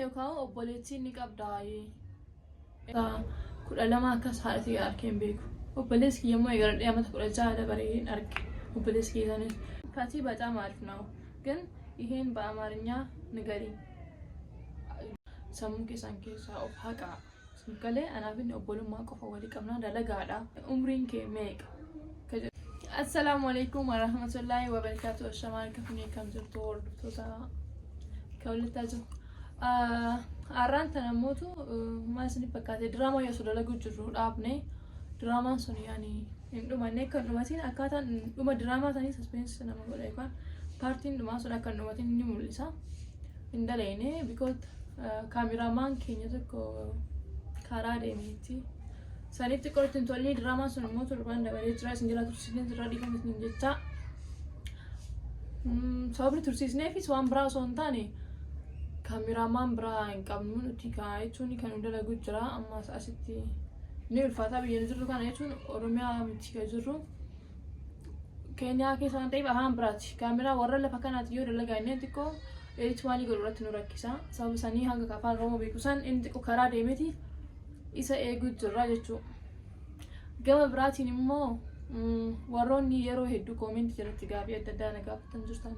Yookaan obboleettii ni qabdaa? 12 akkas haadha tiyya arkee hin beeku. Obboleessi kiyya immoo eega dhadhee amata 16 dabaree hin arge. Obboleessi kiyya sanis. Fatii በጣም አሪፍ ነው ግን ይሄን በአማርኛ ንገሪኝ። Sammuu keessan keessaa of haqaa. Isin galee anaaf inni obbolummaa qofa walii qabna dalagaadha. Umriin kee meeqa? Assalaamu alaikum warahmatullaahi wabarakaatu. Ashamaa harka fuunee kam jirtu hordoftoota kan walitti jiru. Har'aan tana mootu maal isiniif fakkaate diraamaa yoo dalaguu jirru dhaabne diraamaan sun yaani hin dhumanne akka hin dhumatiin akkaataan dhuma diraamaa sanii suspense nama godha yookaan paartiin dhumaa sun akka hin dhumatiin ni mul'isa. Hin dalayne because cameraman keenya tokko karaa deemeetti. Saniif xiqqoo itti hin tolle diraamaan sun immoo torban dabalee jira isin jala tursiisnee jira dhiifama isin jecha. Sababni tursiisneefis waan biraa osoo hin taane cameraman biraa hin qabnu nuti kaa jechuun kan nu dalagu jira ammas asitti ni ulfaataa biyya nu jirru kana jechuun Oromiyaa miti kan jirru. Keeniyaa keessa waan ta'eef afaan biraati. Kaameraa warra lafa kanaati yoo dalagaa inni xiqqoo edit maalii godhu irratti nu rakkisa. Sababa sanii hanga afaan Oromoo beeku san inni xiqqoo karaa deemeeti isa eeguu jirra jechuudha. Gama biraatiin immoo warroonni yeroo hedduu koomentii jalatti gaafii adda addaa na gaafatan jirtan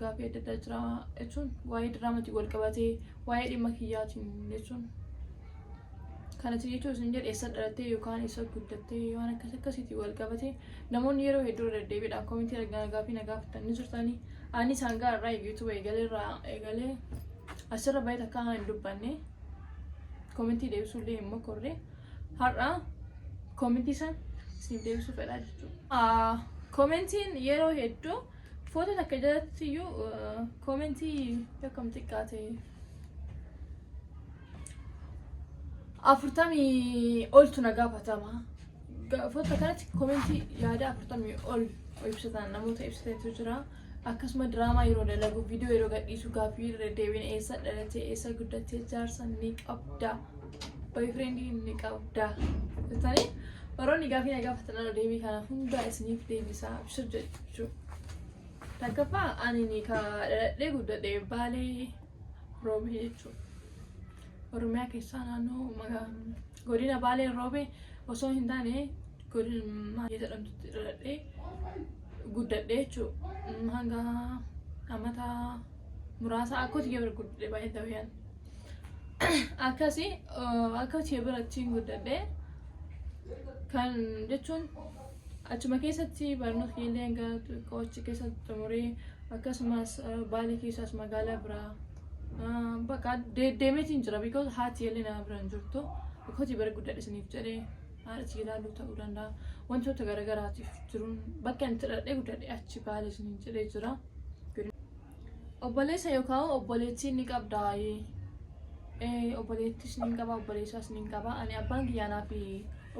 gaafii adda addaa jira jechuun waa'ee diraamaatiin wal qabatee waa'ee dhimma kiyyaatiin jechuun kanatti jechuun isin jedhe eessa dhalattee yookaan eessa guddattee waan akkas akkasiitiin wal qabatee namoonni yeroo hedduu irra deddeebiidhaan koomentii argaa gaafii na gaafatan ni jirtanii. Anis hanga irraa YouTube eegalee irraa eegalee asirra baay'ee takka hin dubbanne koomentii deebisuullee hin mokorre har'a koomentii san isiniif deebisuu fedhaa jechuudha. Koomentiin yeroo hedduu footoo takka jalatti iyyuu koomentii akkam xiqqaate 40 oltu na gaafatama. Footoo kanatti koomentii yaada 40 ol ibsatan namoota ibsatantu jira. Akkasuma diraamaa yeroo dalagu viidiyoo yeroo gadhiisu gaaffii irra deddeebiin eessa dhalatee eessa guddattee jaarsa ni qabda boyfriendii ni qabda jettanii warroonni gaaffii na gaafatan irra deebii kana hunda isiniif deebisaa ibsu jechuudha. Takkaffaa ani ni ka dhaladhee guddadhee Baalee Roobee jechuudha. Oromiyaa keessaa naannoo godina Baalee Roobee osoo hin taane godina maal jedhamtutti dhaladhee guddadhee jechuudha. Hanga amata muraasa akkoo tiyya bira guddadhee baay'ee ta'uu akkasii akka tiyya biratti guddadhee kan jechuun achuma keessatti barnoota kiyyallee hanga xiqqoo achi keessatti xumuree akkasumas Baalee keessaas magaalaa biraa bakka deemeetiin jira because haati illee nama bira hin jirtu akkoo tiyya bira guddadhe isiniif jedhee haadha tiyya ilaaluu ta'uu danda'a wantoota garaagaraatiif jiruun bakka inni dhaladhee guddadhe achi Baalee isiniin jedhee jira. Obboleessa yookaan obboleettii ni qabdaa? Obboleettis ni qaba, obboleessas ni qaba. Ani abbaan kiyya anaa fi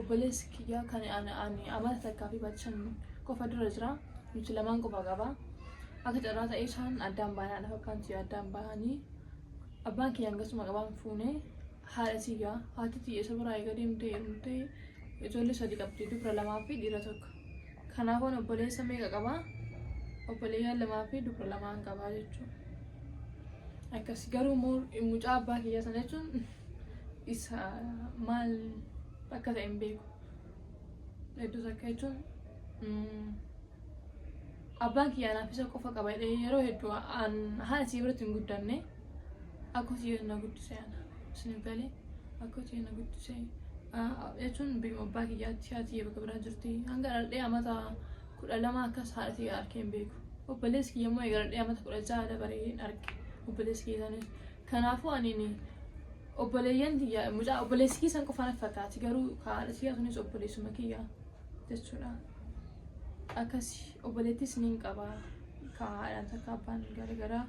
obboleessi kiyya kan ani amata takkaa fi baatii 5 qofa dura jira. Nuti lamaan qofa qaba. Akka carraa ta'ee isaan addaan baanaa lafa abbaan kiyya addaan bahanii abbaan kiyya hangasuma qabaan fuunee haadha tiyya haati tiyya isa biraa eega deemtee heerumtee ijoollee sadi qabdi dubra lamaa fi dhiira tokko. Kanaafuu obboleessa meeqa qabaa? Obboleeyyan lamaa fi dubra lamaan qabaa jechuudha. Akkas garuu immoo mucaa abbaa kiyyaa sana jechuun isa maal akka ta'e hin beeku. Hedduu takka jechuun abbaan kiyya anaaf isa qofa qaba jedhee yeroo hedduu haadha isii biratti hin guddanne akka hojii na guddise ana isiniif galee akka hojii na guddise jechuun biyyuma abbaa kiyyaatti haati bakka biraa jirti hanga dhaladhee amata 12 akkas haadha tiyya arkee hin beeku. Obboleessi kiyya immoo eega dhaladhee amata 16 dabaree hin arge obboleessi kiyya sanis. Kanaafuu ani obboleeyyan tiyya mucaa obboleessi kiyya san qofa natti fakkaati garuu haadha tiyya sunis obboleessuma kiyya jechuudha. Akkasi obboleettis niin qaba ka haadhaan takka abbaan garagaraa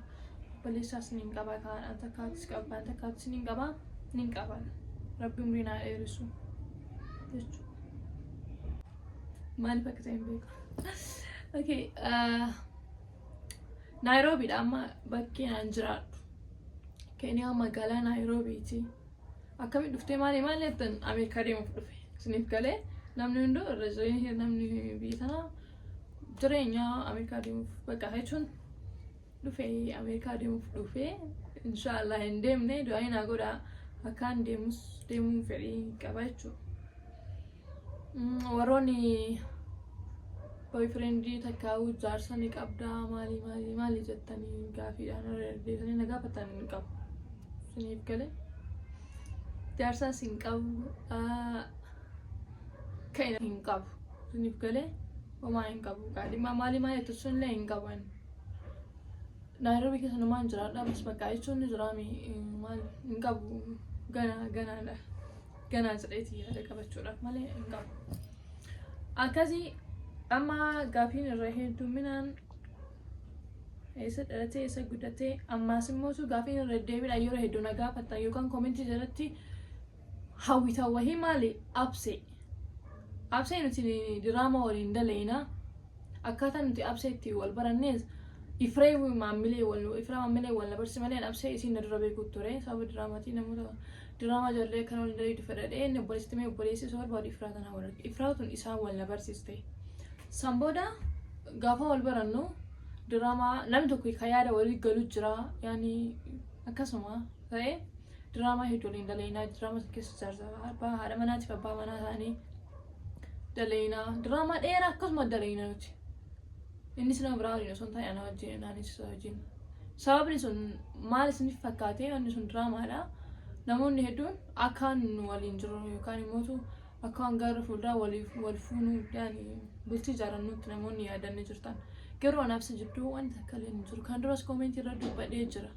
obboleessaas niin qaba ka haadhaan takkaatis abbaan takkaatis niin qaba niin qaba rabbi umrii naa dheeressu jechuudha. Maaliif akka ta'e hin beeku. Okay, Naayiroobiidha amma bakkee aan jiraadhu. Keeniyaa magaalaa Naayiroobiiti. Akkamitti dhuftee maali maali jettan Ameerikaa deemuuf dhufe. Isiniif galee namni hunduu irra jireenya namni biyya tanaa jireenya Ameerikaa deemuuf bakka jechuun dhufe Ameerikaa deemuuf dhufe Inshaallah hin deemne, du'aa naa godhaa. Akkaan deemus deemuu fedhii qaba jechuudha. Warroonni boyfriendii takkaa'uu jaarsa ni qabdaa, maali maali maali jettanii gaafiidhaan irra deddeebisanii na gaafatan, hin qabu. Isiniif galee, jaarsaas hin qabu, kan hin qabu. Isiniif galee, homaa hin qabu. Qaadhimaa maali maali jettu sunillee hin qabu ani. Naayiroobii keessa namaan jiraadha. Bas bakka jechuun ni jiraami, maal hin qabu, gana ganaadha. Ganaa jedheeti yaada qabachuudhaaf malee hin qabu. Akkasii amma gaafiin irra hedduminaan eessa dhalatee, eessa guddatee, ammaas immoo gaafiin irra deddeebiidhaan yeroo hedduu na gaafattan yookaan commentii jalatti hawwitan wahii maali? Absee. Absee nuti diraama waliin daleena. Akkaataa nuti absee itti wal barannees Ifree maamilee wal Ifree maamilee wal na barsiise malee absee isiin na dura beekuu ture. Sababa diraamaatii namoota diraamaa ijoollee kan waliin daleedu fedhadhee inni obboleessitti mee obboleessi osoo barbaadu Ifraa tana wal arge. Ifraa tun isaan wal na barsiiste. San booda gaafa wal barannu diraamaa namni tokko kan yaada walii galu jira, yaani akkasuma ta'ee diraamaa hedduu waliin dalaynaa. Diraamaa sana keessa jaarsa abbaa haadha manaatiif abbaa manaa ta'anii dalaynaa, diraamaa dheeraa akkasuma dalaynaa nuti. Innis nama biraa waliin osoo hin taane ana wajjin, anis isa wajjin. Sababni sun maal isiniif fakkaate? Wanni sun diraamaadha. Namoonni hedduun akka nu waliin jiru yookaan immoo akka waan gara fuulduraa waliif wal fuunuu, yaani bultii ijaarannuutti namoonni yaadanii jirtan. Garuu anaaf isa jidduu wanta akka illee hin jiru. Kan duras commentii irra dubbadhee jira.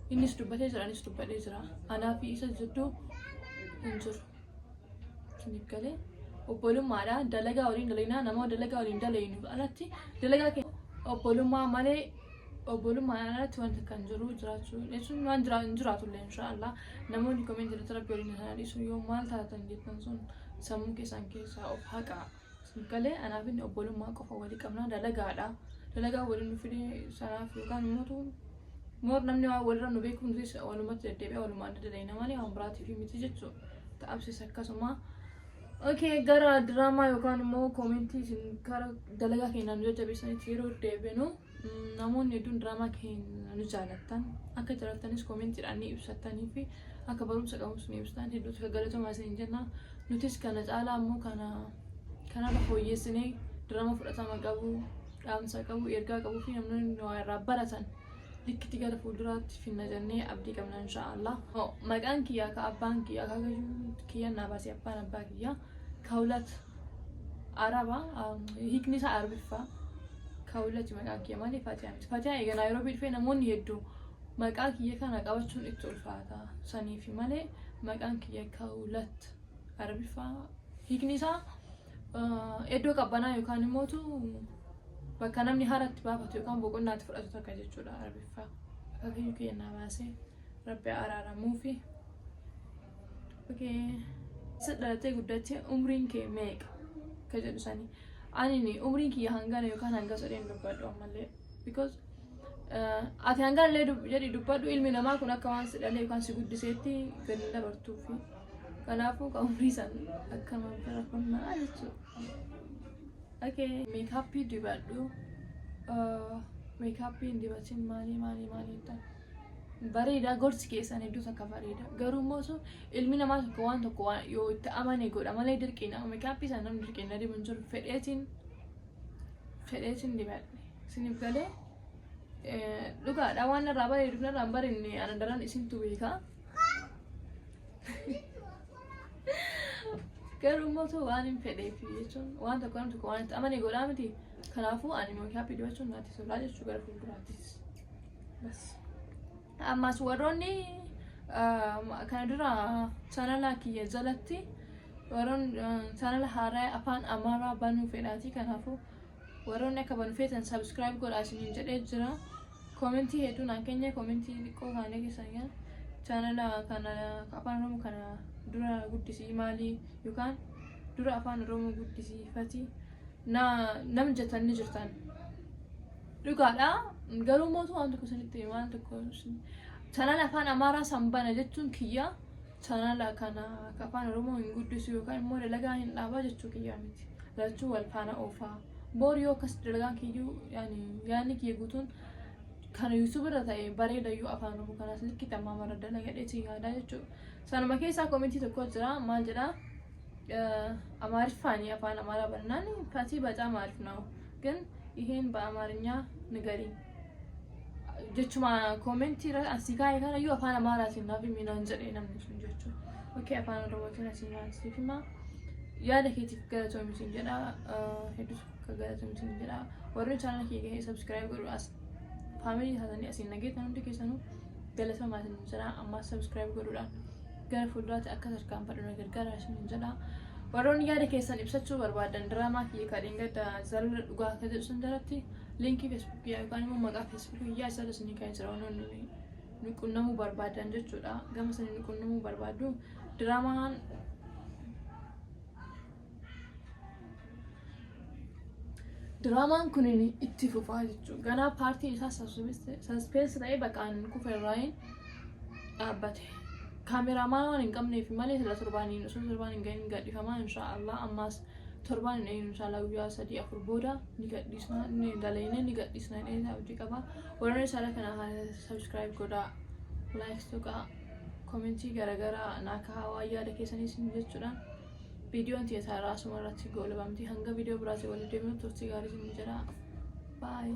Innis dubbatee jira, anis dubbadhee jira. Anaa fi isa jidduu hin jiru. Isiniif galee, obbolummaadha. Dalagaa waliin dalagnaa, nama dalagaa waliin dalaynu alatti dalagaa keenya obbolummaa malee, obbolummaan alatti wanta kan jiru jiraachuu jechuun waan jira hin jiraatullee inshaallah. Namoonni commentii irratti rabbi waliin sana dhiisu yoo maal taatan jettan sun sammuu keessan keessaa of haqaa. Isiniif galee, anaaf inni obbolummaa qofa walii qabna, dalagaadha. Dalagaa waliin nu fide sanaaf yookaan immoo moor namni waan walirra nu beeku nutis walumatti deddeebi'a, walumaan daddalayna malee waan biraatiif miti jechuudha. Ta'absis akkasuma. Okay, gara diraamaa yookaan immoo commentii isin kara dalagaa keenyaan nu jajjabeessanitti yeroo deebinu, namoonni hedduun diraamaa keenya nu jaalattan, akka jaalattanis commentiidhaan ni ibsattanii fi akka barumsa qabus ni ibsitan, hedduutu galatoomaa isin jenna. Nutis kana caalaa immoo kana kanarra fooyyessinee diraama fudhatama qabu, dhaamsa qabu, ergaa qabuu fi namoonni waa irraa baratan likkitti gara fuulduraatti finna jennee abdii qabna inshaallah. Maqaan kiyyaa ka abbaan kiyyaa akaakayyuu kiyya naa baasee, abbaan abbaa kiyyaa Kawulat Araba, hiikni isaa Arabiffaa. Kawulati maqaan kiyya malee Fatihaa miti. Fatihaa egaa Naayiroobii dhufee namoonni hedduu maqaa kiyya kana qabachuun itti ulfaata. Saniifi malee maqaan kiyya Kawulat Arabiffaa, hiikni isaa iddoo qabbanaa yookaan immootu bakka namni haratti baafatu yookaan boqonnaatti fudhatu takka jechuudha Arabiffaa. Akaakayyuu kiyya naa baasee, rabbi araaramuufi. Okay. Isa dhalatee guddattee, umriin kee meeqa? Ka jedhu sani. Ani umriin kiyya hangana yookaan hanga sadeen dubbadhu ammallee. Because ati hangana illee jedhi dubbadhu, ilmi namaa kun akka waan si dhalee yookaan si guddiseetti gadi hin dabartuufi. Kanaafuu kan umrii san akkama bira kunnaa jechuudha. Okay. Makeupii dibadhu. Makeupii hin dibatin, maalii maalii maalii jettan. Bareeda, gorsi keessan hedduu takka bareeda. Garuu immoo sun ilmi namaa tokko waan tokko waan yoo itti amane godha malee dirqiin nama makeupii sana namni dirqiin na dibu hin jiru. Fedheetiin fedheetiin dibadhe. Isiniif galee, dhugaadha, waan narraa bareedu narraa hin bareedne ana daran isintu beeka. Garuu immoo ta'u waan hin fedheef jechuun waan tokko namni tokko waan itti amane godhaa miti. Kanaafuu ani makeupii dibachuun natti tolaa jechuu gara fuulduraattis. Bas. Ammas warroonni kana dura channela kiyya jalatti warroonni channela haaraa afaan Amaaraa banuu fedhaati. Kanaafuu warroonni akka banu feetan subscribe godhaa isiniin jedhee jira. Commentii hedduu naan keenya, commentii xiqqoo kaanee keessan channela kana afaan Oromoo kana dura guddisii maalii yookaan dura afaan Oromoo guddisii fati na nam jettan ni jirtan. Dhugaadha. Garuu mootu waan tokko isinitti waan tokko channela afaan Amaaraa san bana jechuun kiyya channela kana afaan Oromoo hin guddisu yookaan immoo dalagaa hin dhaabaa jechuu kiyyaa miti. Lachuu wal faana oofaa. Boor yoo akkas dalagaan kiyyuu yaani yaadni kiyya guutuun Kana YouTube irra ta'e bareedayyuu afaan Oromoo kanaas likkitti ammaa mara dalagadheetii yaadaa jechuudha. Sanuma keessaa comment tokko jira. Maal jedhaa? አማሪፋኒ afaan Amaaraa barnaan ፋቲ በጣም አሪፍ ነው ግን ይሄን በአማርኛ ንገሪኝ jechuma comment asii kaa'e kanayyuu afaan Amaaraatiin naaf himi naan jedhe namni sun jechuudha. Okay, afaan Oromootiin asii naan siif hima. Yaada keetiif galatoomi siin jedha. Hedduu tokko galatoomi siin jedha. Warri channel kee gahee subscribe godhu as family taatanii asiin nageettan hundi keessanuu galatoomaa siin jedha. Ammaas subscribe godhuudhaan gara fuulduraatti akka tarkaanfadhu na gargaara siin jedha. Warroonni yaada keessan ibsachuu barbaadan diraamaa kiyya kadhiin gadda Jaalala Dhugaa akka jedhu sun jalatti link Facebookii yookaan immoo maqaa Facebookii isa isinii kan jira, warroonni nu qunnamuu barbaadan jechuudha. Gama sanii nu qunnamuu barbaadu. Diraamaan kun itti fufaa jechuudha. Ganaa partiin isaa suspense ta'ee bakka kufe irraayin dhaabbate. Cameraman waan hin qabneef malee sila torbaaniin osoo torbaan hin gahin gadhiifamaa inshaallah. Ammaas torbaan hin eegnu inshaallah, guyyaa 3 4 booda ni gadhiisna, ni dalaynee ni gadhiisna jedhee abdii qaba. Warroonni channel kana subscribe godhaa, like tuqaa, comment garaagaraa naa kaa'aa waan yaada keessanis jechuudha. Viidiyoon tiyya irraa asuma irratti goolabamti. Hanga viidiyoo biraatii walitti deemnu turtii gaarii isin jedha. Bye.